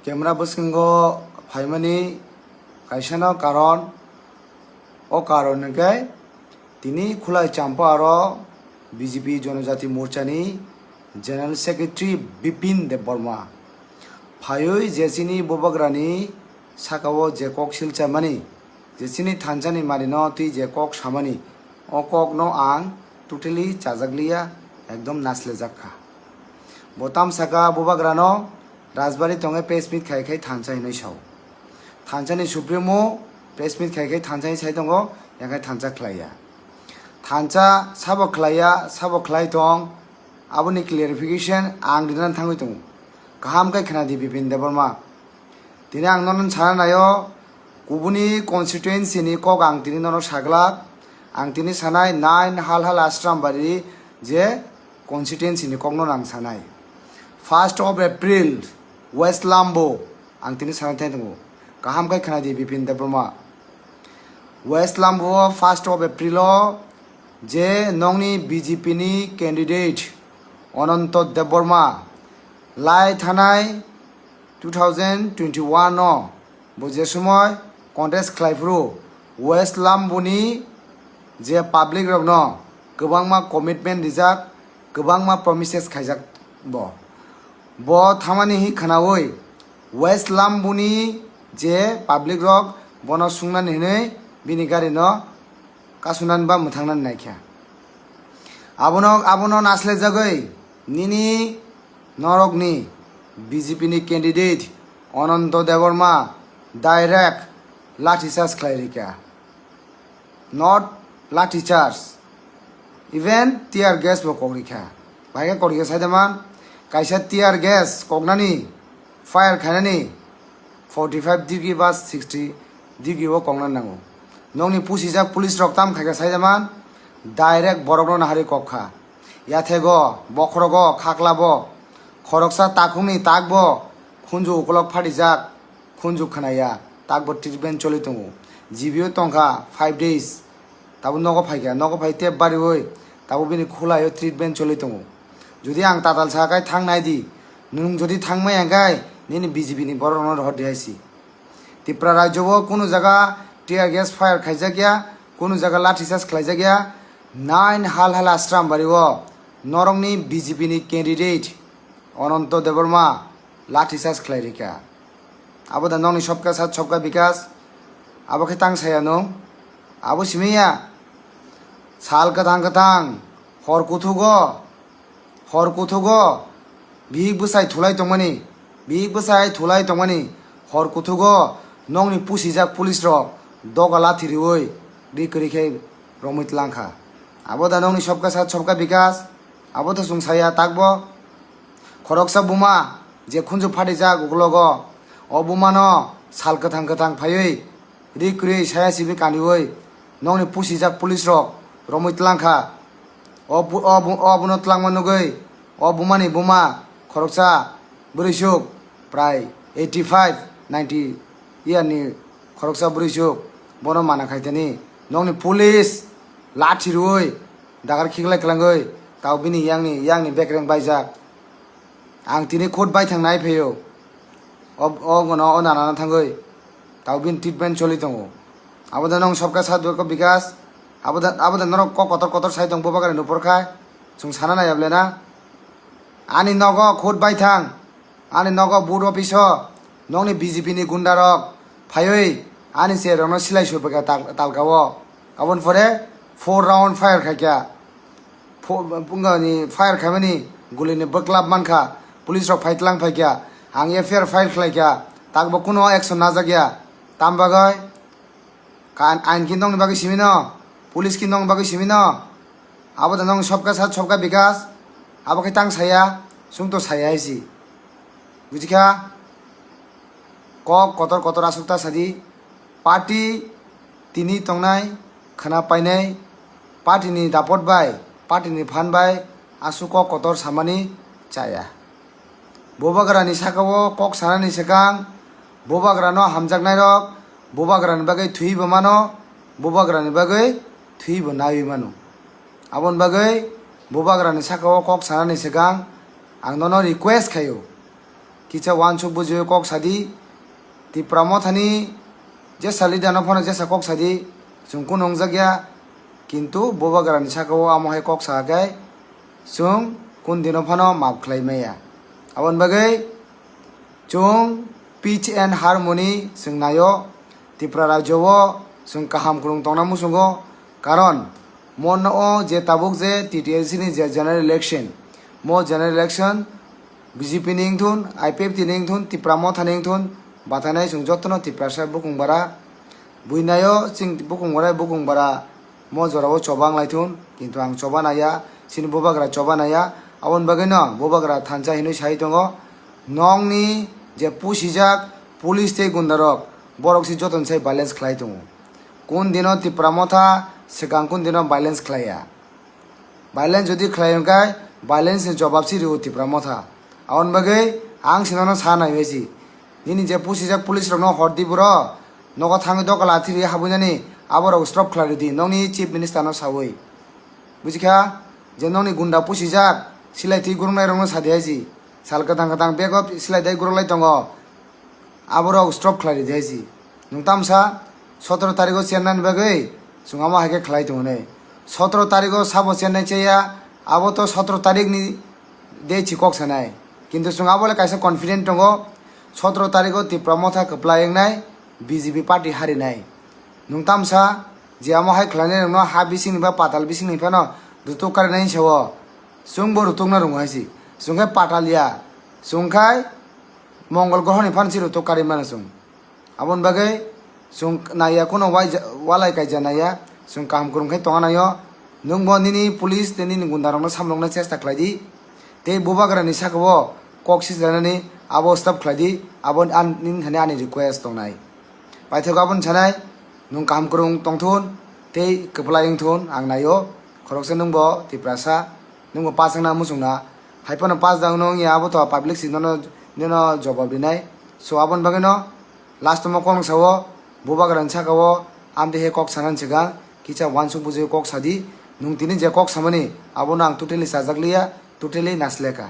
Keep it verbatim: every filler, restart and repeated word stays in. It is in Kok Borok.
Camera bwskango phaimani kaisano karon, o karon hwnkhe tini Khulai Champa aro B J P Jonojati Morchani General Secretary Bipin Debbarma phaiwi je chini bubagrani sakao je kok silchamani, je chini thansani manino twi je kok samani, o kokno ang totally chajakliya, ekdom naslejak kha. Bo tamsaka bubagrano Rajbari tonge press meet khai khai thansa hinwi sao. Thansani Supremo press meet khai khai thansa hinwi sai tongo, yakhai thansa khlaiya. Thansa sabo khlaiya, sabo khlai tong, aboni clarification ang rinani thangwi tongo. Kaham khe khna di Bipin Debbarma. Tini ang nono sana naio, kubuni constituency ni kok ang tini nono saglak, ang tini sanai nine Halhal Ashrambari je constituency ni kokno ang sanai. First of April, West Lambo, ang tini sanai thai tongo. Kaham khe khna di Bipin Debbarma. West Lambo first of April o je nongni B J P ni candidate Ananto Debbarma lai thanai two thousand twenty-one o bo je somoi contest khlai phuru West Lamboni je public rokno kwbangma commitment rijak, kwbangma promises khaijak bo. Bo thamani hi khnaui West Lamboni je public rok bono sungnani hinui bini gari no kasunani ba mwthangnani naikha. Abono, abono naslejagwi nini norokni B J P ni candidate Ananto Debbarma direct lathi charge khlai rikha. Not lathi charge, even tear gas bo kok rikha. Bahai khe kok rikha sai da man, kaisa tear gas koknani, fire khainani forty five degree ba sixty degree o kokna nango. Nokni pusijak police rok tam khaikha sai da man, direct borokno nahari kok kha. Yathego, bokhorogo, khaklabo, khoroksa takhukni takbo khunju ukolok phatijak, khunju khnaya, takbo treatment choli tongo. G B o tongkha five days, tabo nogo phaikha, nogo phai tep bariui tabo bini khulaio treatment choli tongo. Jodi ang tatal sa khai thang nai di, nwng jodi thang maya hwnkhe nini B J P ni borok rokno rohor di hai si. Tripura rajyo o kunu jaga tear gas fire khaijak ya, kunu jaga lathi charge khlaijak ya. Nine Halhal Ashrambari o norokni B J P ni candidate Ananto Debbarma lathi charge khlai rikha. Abo da nokni sobka sat sobka bikas, abo khe tang saya nung. Abo simi ya, sal kwthang kwthang, hor kuthugo, hor kuthugo bihik bwsai thulai tongmani, bihik bwsai thulai tongmani, hor kuthugo nokni pusijak police rok doga lathi riui ri kwrwi khe romwi tlang kha. Abo da nokni sobka sat sobka bikas, abo da chwng saya takbo. Khoroksa buma je khunju phatijak uklogo, o bumano sal kwthang kwthang phaiwi ri kwrwi saya simi kaniui nokni pusijak police rok romwi tlang kha. O bu-, o bu-, o buno tlangma nugui o bumani buma khoroksa bwrwisuk prai eighty five ninety year ni khoroksa bwrwisuk bono mana khaitani nokni police lathi rwui dagar khiklai kwlangwi tau bini yangni, yangni bekreng baijak. Ang tini khud baithang nai phaio. O, o gano o nanano thangwi tau bini treatment choli tongo. Abo da nong sobka sat dorko bikas. Abo da, abo da norok kok kotor kotor sai tong bubagra nupor khai. Chwng sana nai able na. Ani nogo khud baithang. Ani nogo board office o nokni B J P ni gunda rok phaiwi ani chair rokno silai sui phaikha tal-, talka o. Aboni pore four round fire khaikha. Pho-, bungani fire khaimani gulini bwklap mankha, police rok phai tlang phaikha, ang F I R file khlaikha, takbo kuno action najak ya. Tam bagwi? Ka-, ain ki nokni bagwi simi no, police ki nokni bagwi simi no, abo da nokni sobka sat sobka bikas, abo khe tang saya, chwng to saya hai si. Bujikha? Kok kotor kotor aswk ta sadi, party tini tongnai, khwna painai, party ni dapot bai, party ni phan bai aswk kok kotor samani chaya. Bubagrani sakao kok sanani swkang, bubagrano hamjaknairok bubagrani bagwi thwibo mano, bubagrani bagwi thwibo naiwi mano. Aboni bagwi bubagrani sakao kok sanani swkang ang nono request khaio, kisa uansuk bujiwi kok sadi. Tipra Mothani jesa leader no phano jesa kok sadi, chwng kunu wngjak ya, kintu Bubagrani saka o amo hai kok sa khe chwng kun dino phano maaf khlai maya. Aboni bagwi chwng peace and harmony chwng naio, Tripura rajyo o chwng kaham kwrwng tongna muchungo, karon mono o je tabuk je T T A C ni je general election, mo general election B J P ni wngthun, I P F T ni wngthun, Tipra Motha ni wngthun, bathanai chwng jotono Tiprasa bukung bara, buinaio chwng bukung bara, bukung bara mo jorao choba wnglaithun, kintu ang choba naiya, chini Bubagra choba naiya, aboni bagwino Bubagra thansa hinwi sai tongo, nokni je pusijak police tei gundarok, borok se jotoni sai violence khlai tongo. Kun dino Tipra Motha swkang kun dino violence khlaiya. Violence jodi khlai hwnkhe, violence ni jobab se rio Tipra Motha. Aboni bagwi ang se nono sa nai bai si. Nini je pusijak police rokno hor di bro, nogo thangwi doka lathiri habwi nani, aborok stop khlai rwdi, nokni chief minister no sawi. Bujikha, je nokni gunda pusijak, silai twi guruknai rokno sadi hai si. Sal kwthang kwthang bego silai dai guruklai tongo. Aborok stop khlai rwdi hai si. Nwng tamsa sotoro tarikh o chennai ni bagwi chwng amo hai khe khlai tongo nai. Sotoro tarikh o sabo chennai chaya, abo to sotoro tarikh ni de chi kok sanai. Kintu chwng abo le kaisa confident tongo, sotoro tarikh o Tipra Motha kwplai wngnai, B J P party harinai. Nwng tamsa je amo hai khlainai rokno ha bising ni ba patal bising ni phano rutuk karinai sao. Chwng bo rutuk na rwngo hai si. Chwng khe patal ya. Chwng khai Mongol groho ni phano se rutuk kari mano chwng. Aboni bagwi chwng naiya, kheno waija-, walai kaija naiya, chwng kaham kwrwng khe tongna naio. Nwng bo nini police tei nini gunda rokno samlokna chesta khlai di. Tei Bubagra ni saka o kok sijaknani abo stop khlai di. Abo an-, nini thani ani request tongnai. Paithago aboni sanai, nwng kaham kwrwng tongthun tei kwplai wngthun ang naio. Khoroksa nwng bo Tiprasa, nwng bo pass wngna muchungna. Hai phano pass da wngno wngya abo to public si nono, nono jobab rinai. So aboni bagwino last o mo kok nwng sao, Bubagra ni saka o amtwi he kok sana ni swkang kisa uansuk bujui kok sadi. Nwng tini je kok samani abono ang totally chajak liya, totally nasleka.